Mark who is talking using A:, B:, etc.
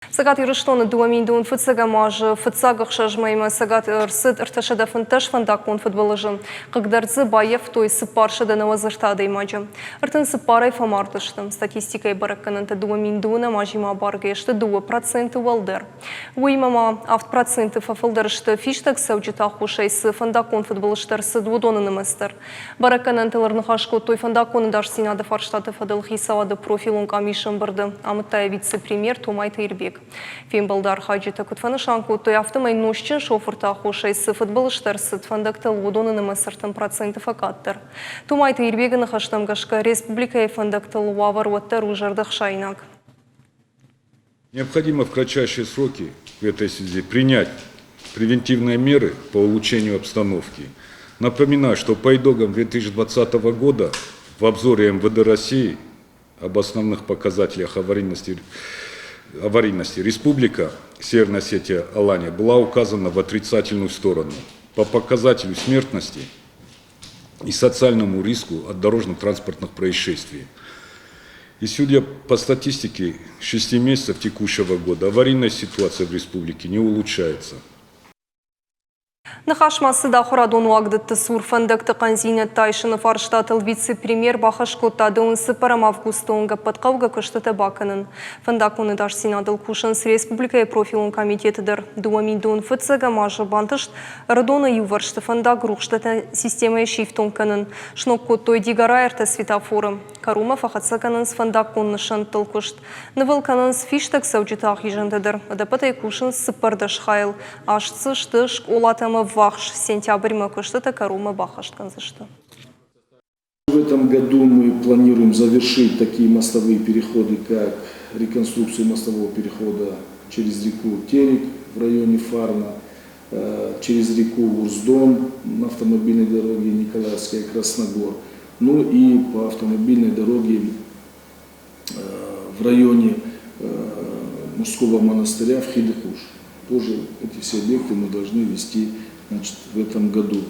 A: Цӕгат Ирыстоны 2015 азы фыццаг 6 мӕймӕ Цӕгат ӕрцыд 315 фӕндаггон фыдбылызы. Хъыгдард дзы баййӕфтой 493 адӕймаджы. 34-ӕй фӕмард сты. Статистикӕйы бӕрӕггӕнӕнтӕ 2002 азимӕ абаргӕ сты 2% уӕлдӕр. Уыимӕ ма 7% фӕфылдӕр сты, фистӕг цӕуджыты аххосӕй цы фӕндаггон фыдбылызтӕ ӕрцыд, уыдоны нымӕц дӕр. Бӕрӕггӕнӕнтыл ӕрныхас кодтой фӕндаггон ӕдасдзинады фарстаты фӕдыл хицауады профилон къамисы ӕмбырды, амыдта йӕ вице-премьер Томайты Ирбег. Фембӕлды архайджытӕ куыд фӕнысан кодтой, афтӕмӕй нозтджын шофырты аххосӕй цы фыдбылызтӕ ӕрцыд фӕндӕгтыл, уыдоны нымӕц 30% фӕкъаддӕр. Томайты Ирбегы ныхӕстӕм гӕсгӕ, республикӕйы фӕндӕгтыл уавӕр уӕддӕр у зӕрдӕхсаинаг.
B: Необходимо в кратчайшие сроки в этой связи принять превентивные меры по улучшению обстановки. Напоминаю, что по итогам 2020 года в обзоре МВД России об основных показателях аварийности Республика Северная Осетия Алания была указана в отрицательную сторону. По показателю смертности и социальному риску от дорожно-транспортных происшествий. И судя по статистике 6 месяцев текущего года, аварийная ситуация в республике не улучшается.
A: Ныхас ма цыд ахуырадон уагдӕтты цур фӕндӕгты хъӕндзинӕдтӕ айсыны фарстатыл. Вице-премьер бахӕс кодта 24 августы онг ӕппӕт хъӕугӕ куыстытӕ бакӕнын. Фӕндаггон ӕдасдзинадыл кусынц республикӕйы профилон комитеты дӕр. 2001 азы бантыст Ӕрыдоны иувӕрсты фӕндаг рухсдӕттӕн системӕйы сифтонг кӕнын. Сног кодтой Дигорайы ӕртӕ светофоры. Кӕронмӕ фӕхӕццӕ кӕнынц фӕндаггон нысӕнттыл куыст. Нывыл кӕнынц фистӕг цӕуджыты ахизӕнтӕ дӕр. Ӕдӕппӕтӕй кусынц 14 хайыл. Аст дзы сты скъолатӕм ӕввахс. Сентябрьмӕ куыстытӕ кӕронмӕ баххӕст кӕндзысты.
C: В этом году мы планируем завершить такие мостовые переходы, как реконструкцию мостового перехода через реку Терек в районе Фарна, через реку Урсдон на автомобильной дороге Николаевская Красногор, ну и по автомобильной дороге в районе мужского монастыря в Хидыкуш. Тоже эти все объекты мы должны вести, значит, в этом году.